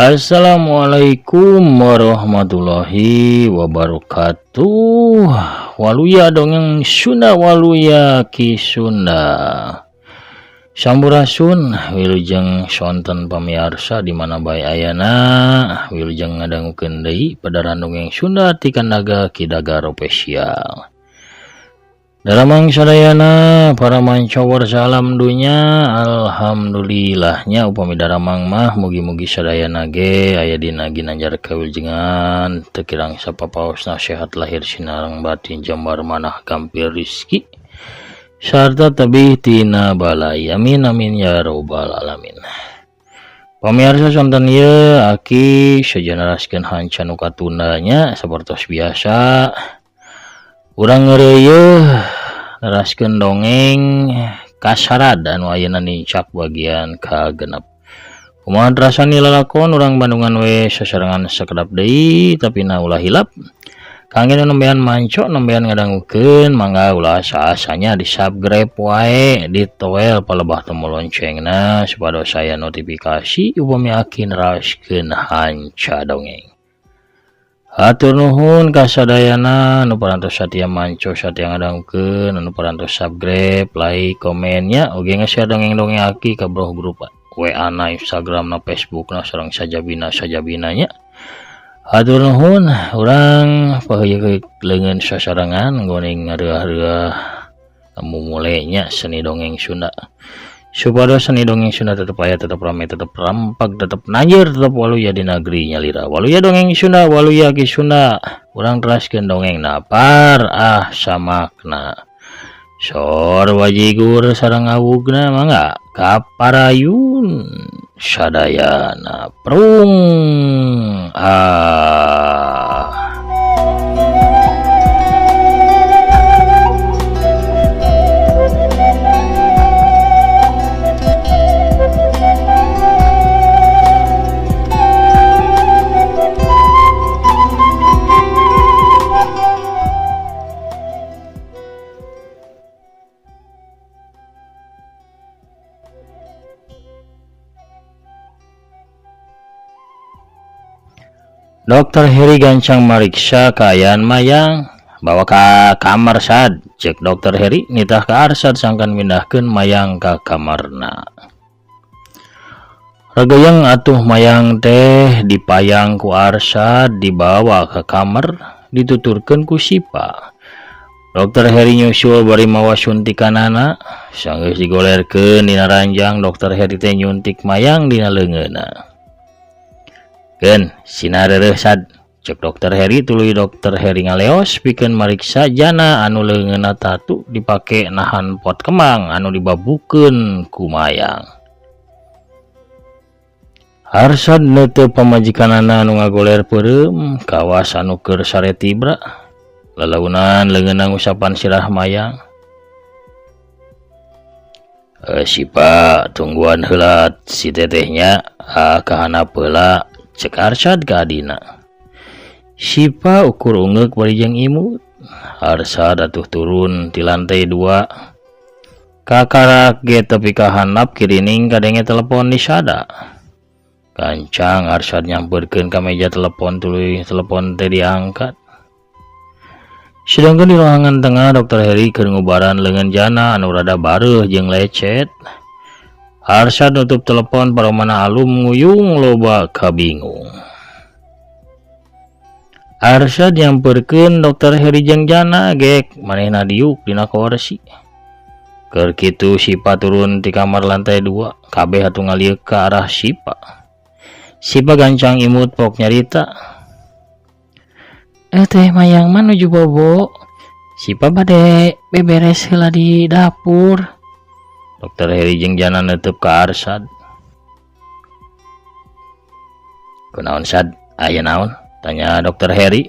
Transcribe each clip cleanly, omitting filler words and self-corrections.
Assalamualaikum warahmatullahi wabarakatuh. Waluya dongeng Sunda, waluya Ki Sunda. Sampurasun, wilujeng sonten pamiarsa di mana bae ayana, wilujeng ngadangukeun deui padaran dongeng Sunda ti Kandaga Ki Dagar Official. Daramang sadayana para manca warsa alam dunya, alhamdulillahnya upami daramang mah mugi-mugi sadayana ge aya dina ginanjar kawilujengan teu kirang sapapaosna sehat lahir sinareng batin jembar manah gampil rizki sarta tebih tina balai, amin amin ya robbal alamin. Pamirsa, sonten ieu aki sejen neraskeun hanca nu katundanya. Sapertos biasa urang ngeureuyeuh neraskeun dongeng Kasarad anu ayeuna nincak bagian kagenep. Kumaha rasani lalakon urang Bandungan we sasarengan sakedap deui, tapi na ulah hilap kangge nu nembean manco, nembean ngadangukeun, mangga ulah asa-asanya di subscribe wae, ditoel palebah tombol loncengna supados aya notifikasi upami aki neraskeun hanca dongeng. Hatur nuhun kasadayana nu parantos satia manco, satia ngadangukeun, anu parantos subscribe, like, komennya, oge nge-share dongeng-dongeng aki ka bro grup WA na, Instagram na, Facebook na, sareng sajabina sajabinanya. Hatur nuhun, urang paheuyeuh leungeun sasarengan goning ngareuah-reuah mumulenya seni dongeng Sunda. Supados seni dongeng Sunda tetep aya, tetep rame, tetep rampak, tetep nanjeur, tetep waluya di negeri nyalira. Waluya dongeng Sunda, waluya Ki Sunda. Urang teraskeun dongeng napar ah samakna. Sor wajigur sareng awugna, mangga kaparayun sadayana prung ah. Dokter Heri gancang mariksa kaayaan Mayang. "Bawa ka kamar, Sad," cek Dokter Heri nitah ka Arsad sangkan mindahkeun Mayang ka kamarna. Regeyeng atuh Mayang teh dipayang ku Arsad, dibawa ke kamar, dituturkeun ku Sipa. Dokter Heri nyusul bari mawa suntikanana. Sanggeus digolerkeun dina ranjang, Dokter Heri teh nyuntik Mayang dina leungeunna. "Keun, sina reureuh, Sad," cek Dokter Heri. Tuluy Dokter Heri ngaleos pikeun mariksa Jana anu leungeunna tatu dipake nahan pot kembang anu dibabukeun ku Mayang. Arsad neuteup pamajikanana anu ngagoler peureum kawas anu keur sare tibra. Lalaunan leungeunna ngusapan sirah Mayang. "Eh, Sipa, tungguan heula si tetehnya, ah, kahanap heula," cek Arsad ka adina. Sipa ukur ungeuk bari jeung imut. Arsad atuh turun ti lantai 2. Kakarak ge tepi ka handap kirining kadenge telepon di sada. Gancang Arsad nyamperkeun ka meja telepon, tuluy telepon teh diangkat. Sedangkan di ruangan tengah, Dokter Heri keur ngubaran leungeun Jana anu rada bareuh jeung lecet. Arsad nutup telepon, paromana alum nguyung loba kabingung. Arsad nyamperkeun Dokter Heri jeung Jana gek manehna diuk dina kursi. Keur kitu Sipa turun ti kamar lantai 2, kabeh atuh ngalieuk ka arah Sipa. Sipa gancang imut pok nyarita. "Eh, teh, Mayang mah nuju bobo. Sipa bade beberes heula di dapur." Dokter Heri jeung Jana neuteub ka Arsad. "Kunaon, Sad? Aya naon?" tanya Dokter Heri.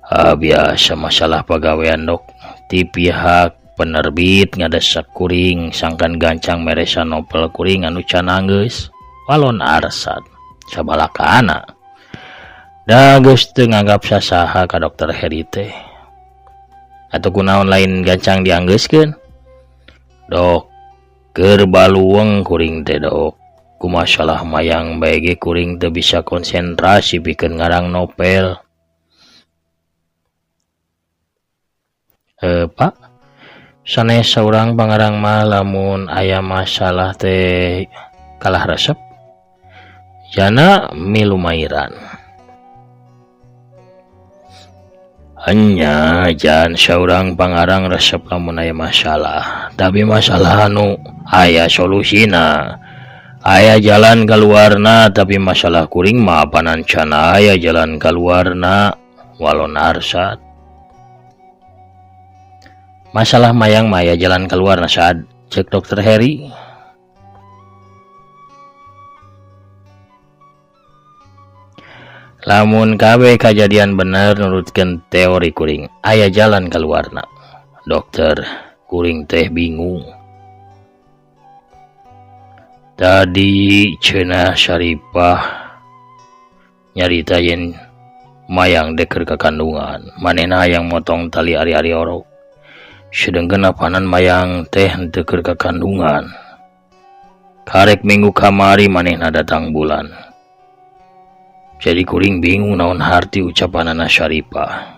"Ah, biasa, masalah pagawean, Dok. Ti pihak penerbit ngadesak kuring sangkan gancang meresan novel kuring anu can anggeus," walon Arsad. Sabalakana. Da geus teu nganggap sasaha ka Dokter Heri teh. "Atuh kunaon lain gancang dianggeuskeun?" "Dok, keur baluweng kuring teh, Dok." Ku masalah Mayang bae ge kuring teu bisa konsentrasi pikeun ngarang novel. Pak, sanes saurang pangarang mah lamun aya masalah teh kalah resep. Jana milumairan. Enya jan saurang pangarang resep lamun aya masalah, tapi masalah anu aya solusina. Aya jalan kaluarna, tapi masalah kuring mah apanan can aya jalan kaluarna walon Arsad. Masalah Mayang mah aya jalan kaluarna Sad, cek Dokter Heri. Lamun kabeh kajadian bener nurutkeun teori kuring, aya jalan kaluarna. Dokter, kuring teh bingung. Tadi cenah Syarifah nyarita yen Mayang deker ka kandungan, manehna hayang motong tali ari-ari orok. Sedengkeun apanan Mayang teh henteu keur ka kandungan. Karek minggu kamari manehna datang bulan. Jadi kuring bingung naon harti ucapanana Syarifah.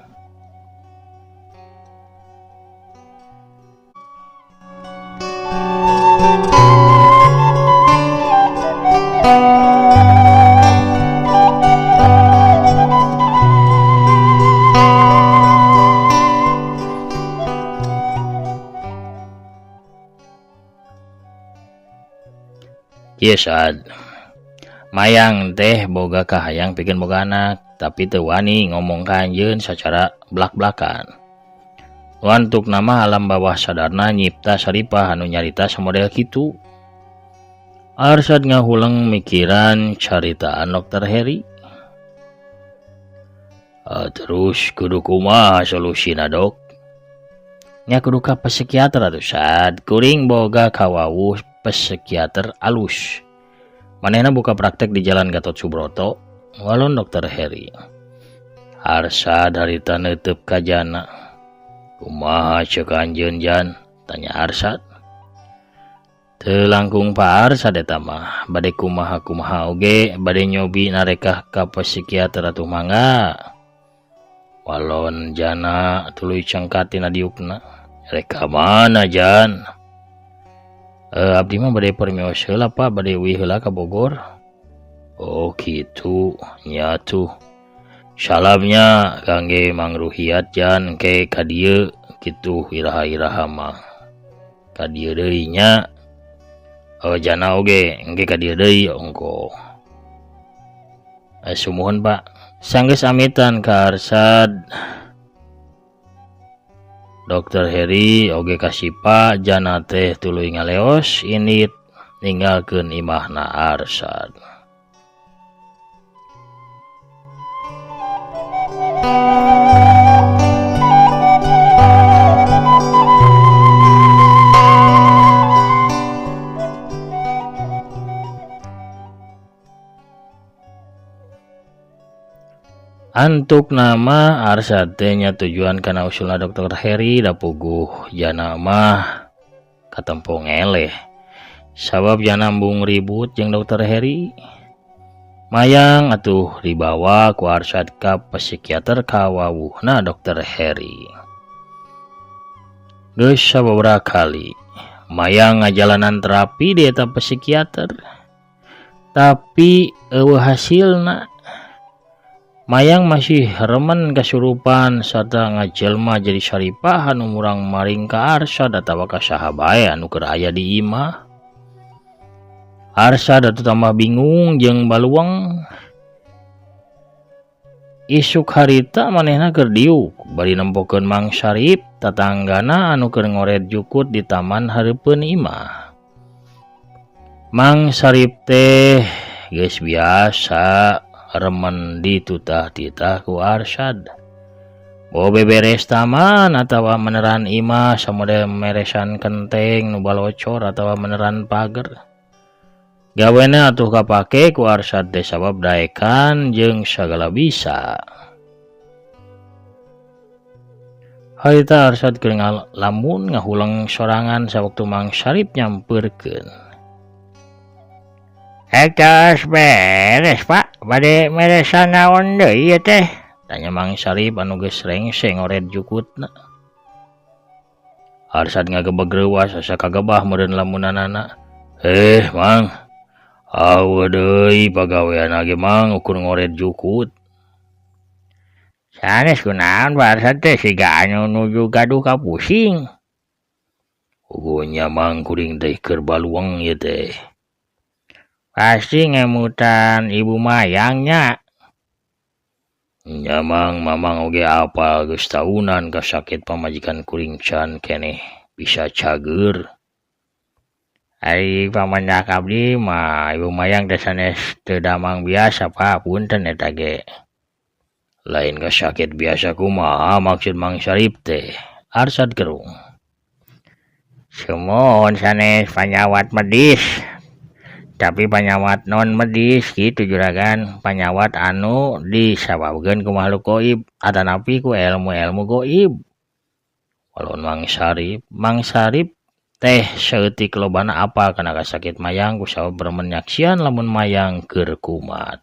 Ieu Sad, Mayang teh boga kahayang pikeun boga anak, tapi teu wani ngomong ka anjeun sacara blak-blakan. Wantuk nama alam bawah sadarna nyipta Syarifah anu nyarita samodel kitu. Arsad ngahuleng mikiran caritaan Dokter Heri. Terus kudu kumaha solusina dok? Nya kudu ka psikiater atuh Sad, kuring boga kawawuh psikiater alus. Manehna buka praktek di Jalan Gatot Subroto, walon Dokter Heri. Arsad harita neuteub ka Jana. Kumaha ceuk anjeun Jan? Tanya Arsad. Teu langkung Pak Arsad eta mah, bade kumaha-kumaha oge bade nyobi narekah ka psikiater atuh mangga. Walon Jana tuluy cengkat tina diukna. Rek ka mana Jan? Abdi mah bade permios heula Pak, bade uih heula ka Bogor. Oh kitu, nya tuh. Salamnya kangge Mang Ruhiat Jan ke ka dieu kitu iraha-iraha mah. Ka dieu deui nya. Oh Jana oge engke ka dieu deui ongko. Sumuhun Pak. Sanggeus amitan ka Arsad. Dokter Heri oge kasipa Jana teh tuluy ngaleos indit ninggalkeun imahna Arsad. Antuk nama Arsad teh nya tujuan kana usulna Dokter Heri da puguh Jana mah katempo ngeleh. Sabab Jana embung ribut jeung Dokter Heri. Mayang atuh dibawa ku Arsad ka psikiater kawawuhna Dokter Heri. Geus sababaraha kali Mayang ngajalanan terapi di eta psikiater. Tapi eueuh hasilna. Mayang masih remen kasurupan sarta ngajelma jadi Syarifah anu murang maring ka Arsad atawa ka saha bae anu keur aya di imah. Arsad atuh tambah bingung jeung baluang. Isuk harita manehna keur diuk bari nempokeun Mang Syarif tatanggana anu keur ngoret jukut di taman hareupeun imah. Mang Syarif teh geus biasa remen ditutah-titah ku Arsad. Boh beberes taman atawa meneran imah samodel meresan kenteng nu balocor atawa meneran pager. Gawena atuh kapake ku Arsad teh sabab daekan jeung sagala bisa. Harita Arsad keur ngalamun ngahuleng sorangan sawaktu Mang Syarif nyampeurkeun. Tos beres Pak, bade meresan naon deui ieu teh? Tanya Mang Sarip anu geus rengse ngored jukutna. Arsad ngagebeg reuwas asa kagebah meureun lamunanana. Mang, aweun deui pagawean ge Mang ukur ngored jukut. Sanes kunaon Pak Arsad teh siga anu nuju gaduh ka pusing. Ugunya Mang kuring teh keur baluang ieu teh. Pasti ngemutan ibu mayangnya. Nya Mang, Mamang oge apal geus taunan kasakit pamajikan kuring can keneh bisa cager. Ari pamandak abdi mah ibu mayang teh sanes teu damang biasa Pak, punten eta ge. Lain kasakit biasa kumaha maksud Mang Sarip teh? Arsad gerung. Sumuhun sanes panyawat medis. Tapi panyawat non medis gitu juragan, panyawat anu disababkeun ku makhluk goib atanapi ku ilmu-ilmu goib. Walon Mang Sarip, Mang Sarip teh saeutik lobana apal kana kasakit mayang kusabab remen nyaksian lamun mayang keur kumat.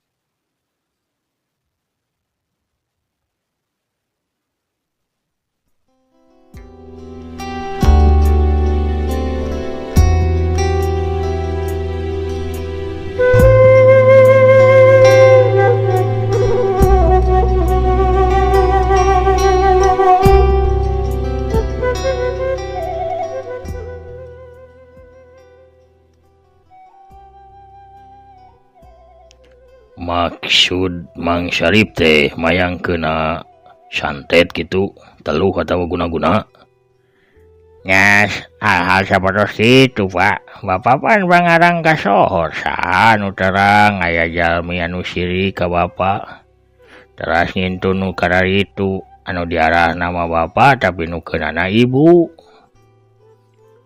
Maksud Mang Sarip teh mayang kena santet gitu, teluh atau guna-guna. Nyas, hal-hal sapertos kitu Pak. Bapak pan pangarang kasohor saha nu terang aya jalmi anu sirik ka Bapak. Teras ngintun nu kararitu anu diarah nama Bapak tapi nu keunana ibu.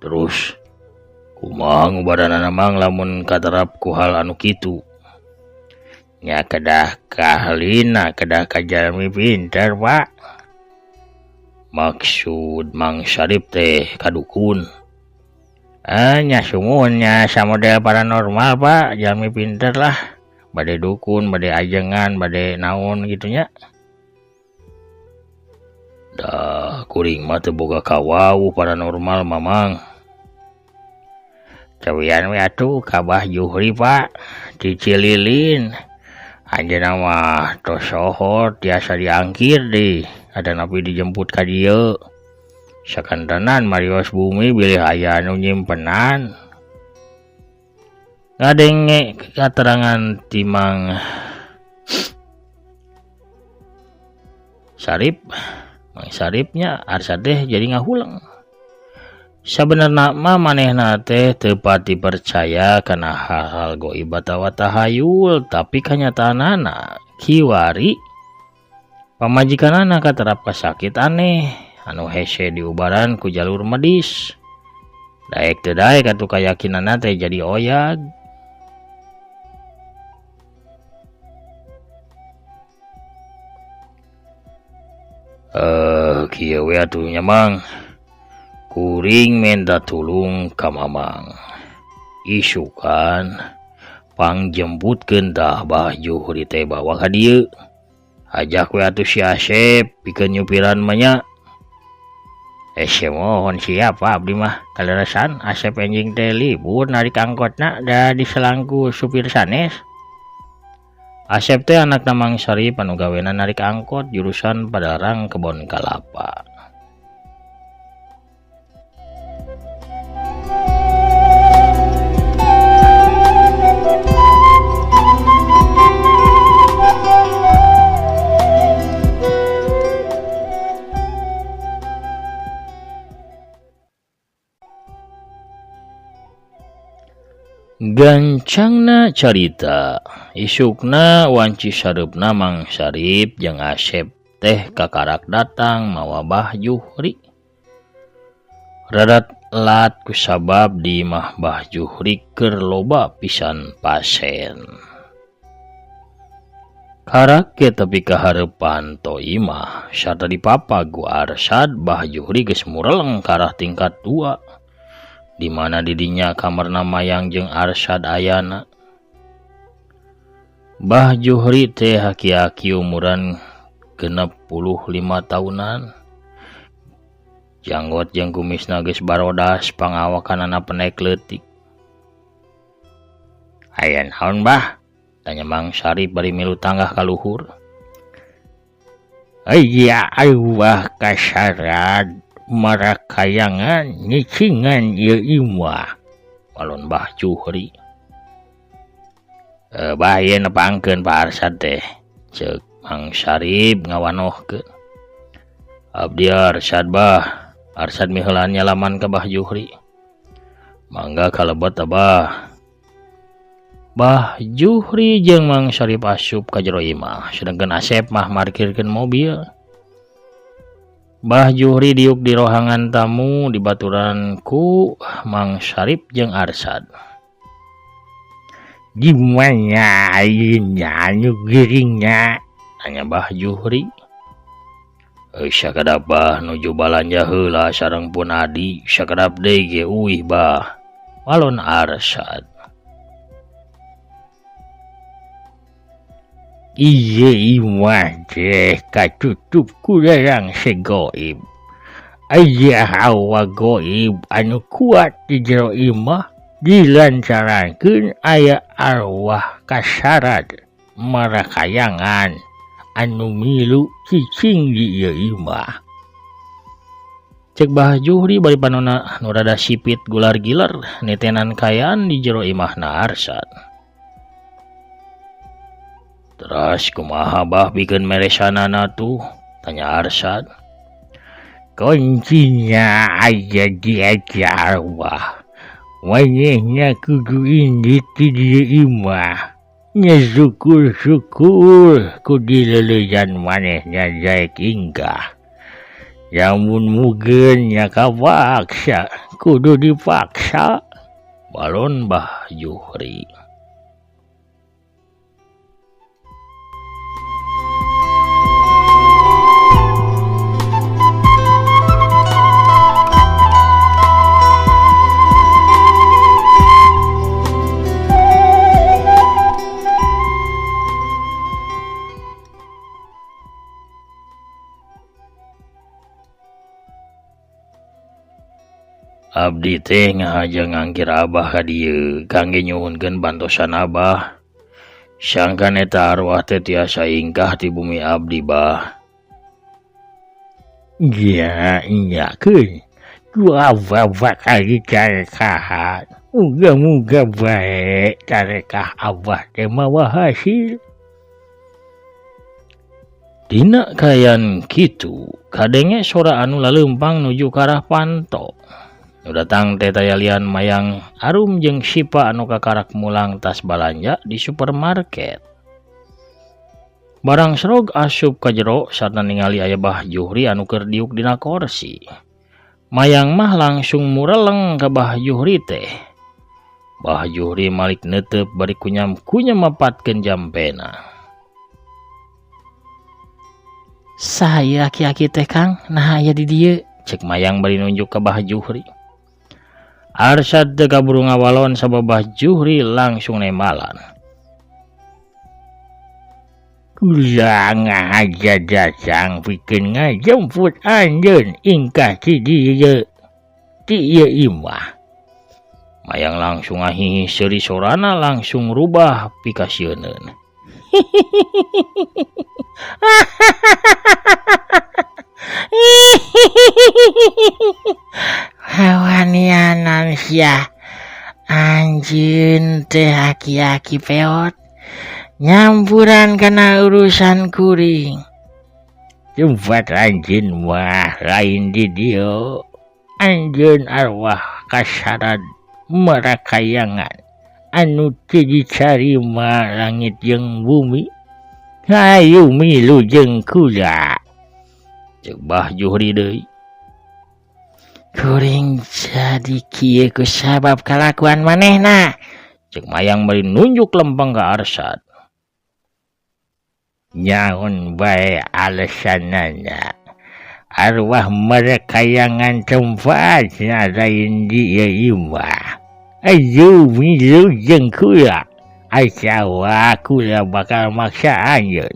Terus kumaha ngubaranana Mang lamun katerap ku hal anu kitu? Nya kedah kahlina, kedah ka jalmi pinter Pak. Maksud Mang Sarip teh kadukun. Nya sumuhun nya samodel paranormal Pak, jalmi pinter lah. Bade dukun, bade ajengan, bade naon gitu nya. Dah kuring mah teu boga kawau paranormal Mamang. Cawian we atuh ka Bah Juhri Pak, di Cililin. Anjeunna mah tos sohor tiasa diangkir deui, atanapi dijemput ka dieu. Sakantenan marios bumi bilih aya anu nyimpenan. Ngadenge katerangan ti Mang Sarip, Mang Saripnya Arsad teh jadi ngahuleng. Sabenerna mah manehna teh teu pati percaya kana hal-hal goib atawa tahayul, tapi kanyataanana kiwari pamajikanana katerap kasakit aneh anu hese diubaran ku jalur medis. Daek teu daek atuh kayakinanna teh jadi oyag. Kieu we atuh nya Mang. Kuring minta tulung ka Mamang. Isukan pangjemputkeun tah Bah Juhri teh bawa ka dieu. Ajak we atuh si Asep pikeun nyupiran mah nya. Mohon siap Pak abdi mah. Kaleresan Asep enjing teh libur narik angkotna da diselangku supir sanes. Asep teh anakna Mang Sarip anu gawena narik angkot jurusan Padalarang Kebon Kalapa. Gancangna carita, isukna wanci sareupna Mang Sarip jeung Asep teh kakarak datang mawa Bah Juhri. Rada telat kusabab di imah Bah Juhri keur loba pisan pasien. Karak ge tepi ka hareupan to imah sarta dipapag ku Arsad Bah Juhri geus mureleng ka arah tingkat 2. Di mana didinya kamarna Mayang jeung Arsad ayana. Bah Juhri teh haki-haki umuran 65 tahunan. Janggot jeung kumisna geus barodas pangawakanana penek leutik. Aya naon bah? Tanya Mang Sarip bari milu tanggah ka luhur. Aya arwah kasarad marakayangan nyicingan ieu imah. Walon Bah Juhri. Bah ieu nepangkeun Pak Arsad teh. Ceuk Mang Sarip ngawanohkeun. Abdi Arsad bah. Arsad miheulaan nyalaman ka Bah Juhri. Mangga kalebet abah. Bah Juhri jeung Mang Sarip asup ka jero imah, sedengkeun Asep mah markirkeun mobil. Bah Juhri diuk di rohangan tamu dibaturan ku Mang Sarip jeung Arsad. Gimana ayeuna anu geuringna? Tanya Bah Juhri. Sakedap bah nuju balanja heula sareng pun adi, sakedap deui ge uih bah. Walon Arsad. Ieu imah teh katutup ku rarangse goib. Aya hawa goib anu kuat di jero imah dilantarankeun aya arwah kasarad marakayangan anu milu cicing di ieu imah. Cek Bah Juhri bari panonna nu rada sipit gular-gilar nitenan kaayaan di jero imahna Arsad. Teras kumaha bah pikeun meresanana tuh? Tanya Arsad. Kuncinya aya di eta arwah. Manehna kudu indit ti dieu imah. Nya syukur-syukur ku dileleuyan manehna daek inggah. Lamun mugeun nya kapaksa kudu dipaksa. Balon Bah Juhri. Abdi teh ngahaja ngangkir abah ka dieu kangge nyuhunkeun bantosan abah. Sangkan eta arwah teh tiasa ingkah ti bumi abdi bah. Nya nyakeun ku abah bakal dicarekahan. Muga-muga bae carekah abah teh mawa hasil. Dina kaayaan kitu kadenge sora anu laleumpang nuju ka arah panto. Nu datang teh tayalian Mayang Arum jeung Sipa anu kakarak mulang tas balanja di supermarket. Barang serog asup ka jero sarta ningali aya Bah Juhri anu keur diuk dina korsi. Mayang mah langsung mureleng ka Bah Juhri teh. Bah Juhri malik neuteup bari kunyam-kunyam mapatkeun jampena. Saha ieu aki-aki teh Kang? Naha aya di dieu? Cek Mayang bari nunjuk ka Bah Juhri. Arsad teu kaburu ngawalon sabab Bah Juhri langsung nembalan. Kula ngahaja datang pikeun ngajemput anjeun ingkah ti dieu ti ieu imah. Mayang langsung ngahihi seuri sorana langsung rubah pikasieuneun. Hawanianan sia anjeun teh aki-aki peot nyampuran kana urusan kuring. Tempat anjeun mah lain di dieu. Anjeun arwah kasarad marakayangan anu teu dicarima langit jeung bumi. Hayu milu jeung kula. Cek Bah Juhri deui. Kuring jadi kieu ku sabab kalakuan manehna. Cek Mayang bari nunjuk lempeng ka Arsad. Nyaon bae alesanana. Arwah marakayangan tempatna lain di ieu imah. Ayu milu jeung kula. Ai kula bakal maksa anjeun.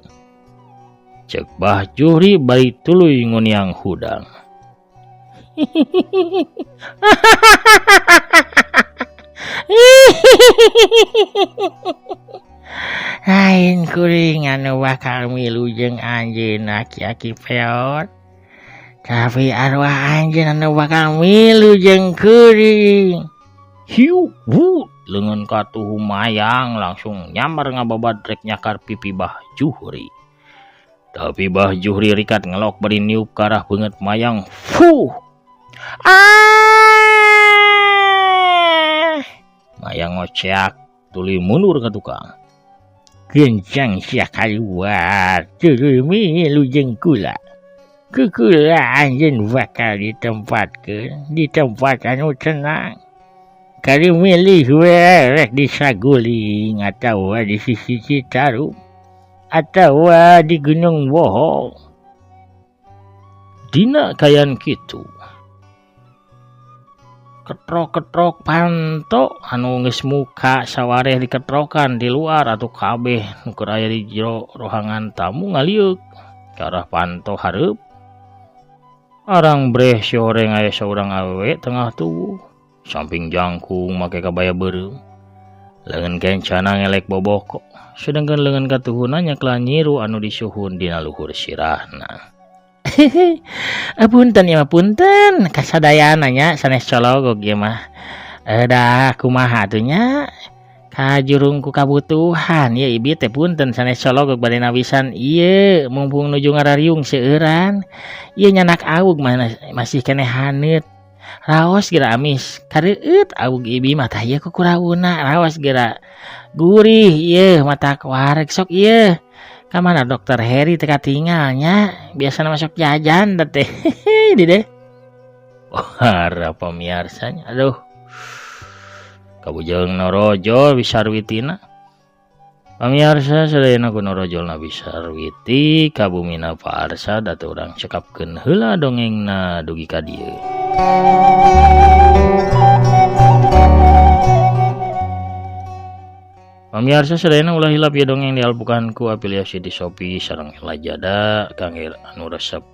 Cek Bah Juhri bari tuluy nguniang hudang. Lain kuring anu bakal milu jeung anjeun aki-aki peot. Tapi arwah anjeun anu bakal milu jeung kuring. Hiu wut leungeun katuhu mayang langsung nyamar ngababad rek nyakar pipi Bah Juhri. Tapi Bah Juhri rikat ngelok bari niup ka arah beungeut mayang. Fuh. Ah! Mayang ngoceak tuluy mundur ka tukang. Kencang sia kaluar tuluy milu jeung kula. Kukula anjeun bakal ditempatkeun di tempat anu tenang. Kali milih we rek di Saguling atawa di sisi Citarum atawa di Gunung Bohong. Dina kayan kitu. Ketrok-ketrok panto anu geus muka sawareh diketrokan di luar atuh kabeh nu keur aya di jero rohangan tamu ngaliuk ka arah panto hareup. Arang breh sioreng aya saurang awewe tengah tubuh samping jangkung make kabaya beureum. Leungeun kencana ngelek boboko sedangkan leungeun katuhuna nyakla nyiru anu disuhun dina luhur sirahna. Punten ieu mah punten kasadayana nya sanes cologog ieu mah. Dah kumaha atuh nya kajurung ku kabutuhan ieu ibi teh punten sanes cologog bade nawisan ieu mumpung nuju ngarariung seueuran. Ieu nyanak awug masih keneh haneut. Raos geura amis kareueut awug ibi mah tah ieu kukurauna raos geura gurih ieu mata wareg sok ieu. Ka mana Dokter Heri teh katingal nya biasana masuk jajan teh di deh. Wah, pamiarsanya aduh. Kabujeng norojol bisarwitina. Pamiarsa sadayana ku norojol na bisarwiti kabumina Pak Arsad atuh urang cekapkeun heula dongengna dugi ka dieu. Pamiarsa sadayana ulah hilap ieu dongeng dialbukan ku afiliasi di Shopee sareng Lazada kangge anu resep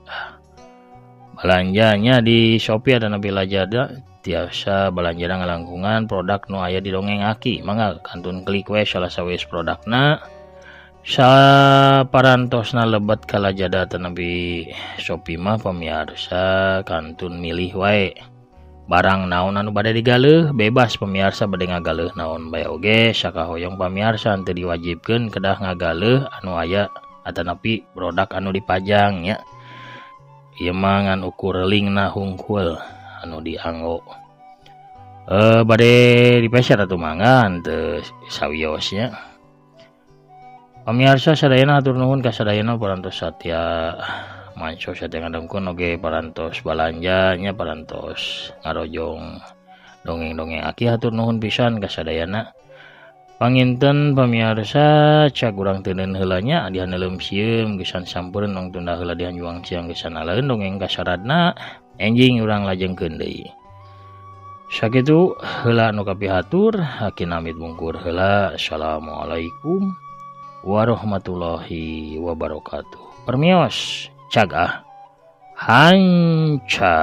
balanjanya di Shopee atanapi Lazada tiasa balanjana ngalangkungan produk nu aya di dongeng aki mangga kantun klik we salah sawis produkna saparantosna lebet ka Lazada atanapi Shopee mah pamiarsa kantun milih wae barang naon anu bade digaleuh bebas pamiarsa bade ngagaleuh naon bae oge sakahoyong pamiarsa teu diwajibkeun kedah ngagaleuh anu aya atanapi produk anu dipajang nya. Ieu mah ngan ukur linkna hungkul anu dianggo. Bade dipeser atuh mangga teu sawios nya. Pamiarsa sadayana hatur nuhun ka sadayana parantos satya manco satya ngadengkeun oge parantos balanja nya parantos ngarojong dongeng-dongeng aki hatur nuhun pisan ka sadayana. Panginten pamiarsa cag urang teuneun heula nya dihaneuleum sieum geusan sampeurna nong tunda heula dihanjuang siang geusan aleun dongeng kasaradna enjing urang lajengkeun deui. Sakitu heula nu kapihatur aki namit mungkur heula. Assalamualaikum warahmatullahi wabarakatuh. Permios cag ah hanca.